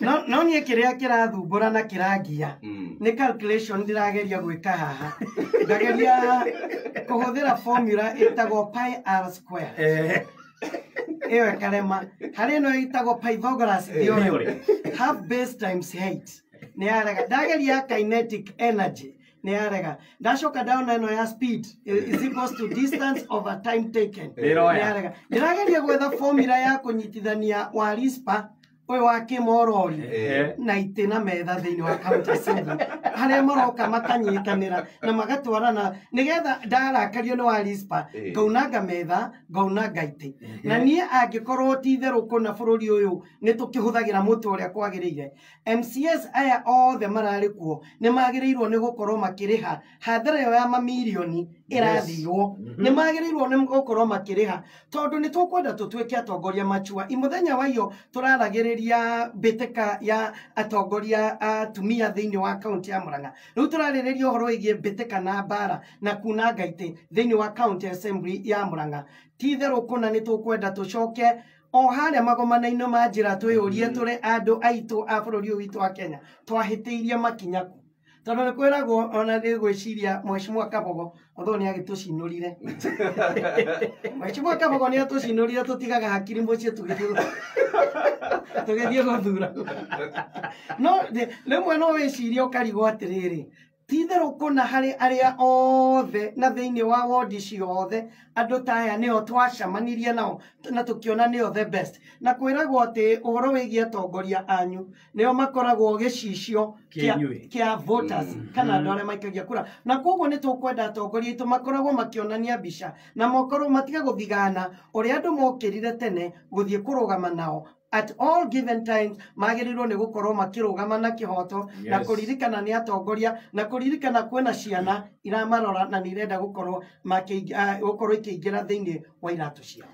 No niĩ kĩrĩa kĩrathumbũra na kĩrangia nĩ calculation ndĩrageria gwĩka haha. Ndageria kũhũthĩra formula ĩtagwo pi r square. Ĩyo ĩkarema. Harĩ ĩno ĩtagwo Pythagoras theorem. Theory. Half base times height. Nĩ yarega. Ndageria kinetic energy. Nĩ yarega. Ndacoka ndaona ĩno ya speed is equals to distance over time taken. Ndĩroya. Nĩ yarega. Ndĩrageria gwetha formula ya kũnyitithania wa rispa ũyũ wa kĩmorori na itĩ na metha thĩinĩ wa county assembly harĩa maroka makanyitanĩra na magatwarana nĩgetha ndarakario nĩ wa rispa, ngaunanga metha, ngaunanga itĩ. Na niĩ angĩkorwo ti itherũ kũna bũrũri ũyũ nĩ tũkĩhũthagĩra mũtwe ũrĩa kwagĩrĩire, MCS aya othe mararĩ kuo nĩ magĩrĩirwo nĩ gũkorwo makĩrĩha hathara ĩyo ya mamirioni ĩrathirwo. Nĩ magĩrĩirwo nĩ gũkorwo makĩrĩha tondũ nĩ tũkwenda tũtuĩke atongoria machua. Mũthenya wa iyo tũraragĩrĩria mbĩtĩka ya atongoria atumia thĩinĩ wa kaunti ya Murang'a. Rĩu tũrarĩrĩria ũhoro wĩgiĩ mbĩtĩka na mbara na kunanga itĩ thĩinĩ wa county assembly ya Murang'a. Ti itherũ kũna nĩ tũkwenda tũcoke o harĩa magomana-inĩ ma njĩra twĩyũrie tũrĩ andũ aitũ a bũrũri ũyũ witũ wa Kenya twahĩtĩirie makinya kũ, tondũ nĩ kwĩragwo ona nĩ gwĩciria Mheshimiwa Kabogo although nĩ agĩtũcinũrire. Mheshimiwa Kabogo nĩ atũcinũrire tũtigaga hakiri mũciĩ tũgĩthiĩ gũthura. No rĩmwe no wĩcirie ũkarigwo atĩrĩrĩ, ti itherũ kũna harĩ arĩa othe na thĩinĩ wa wondi ciothe andũ ta aya nĩo twacemanirie nao na tũkĩona nĩo the best. Na kwĩragwo atĩ ũhoro wĩgiĩ atongoria anyu nĩo makoragwo gĩcicio Kĩenyuĩ. kĩa voters kana andũ arĩa maikagia kura. Na koguo nĩ tũkwenda atongoria aitũ makoragwo makĩonania mbica na makorwo matige gũthigana ũrĩa andũ mokĩrire tene gũthiĩ kũrũgama nao. At all given times magĩrĩirwo nĩ gũkorwo makĩrũgama na kĩhoto na kũririkana nĩ atongoria na kũririkana kwĩna ciana iramarora na nĩ irenda gũkorwo gũkorwo ikĩingĩra thĩinĩ wa iratũ ciao.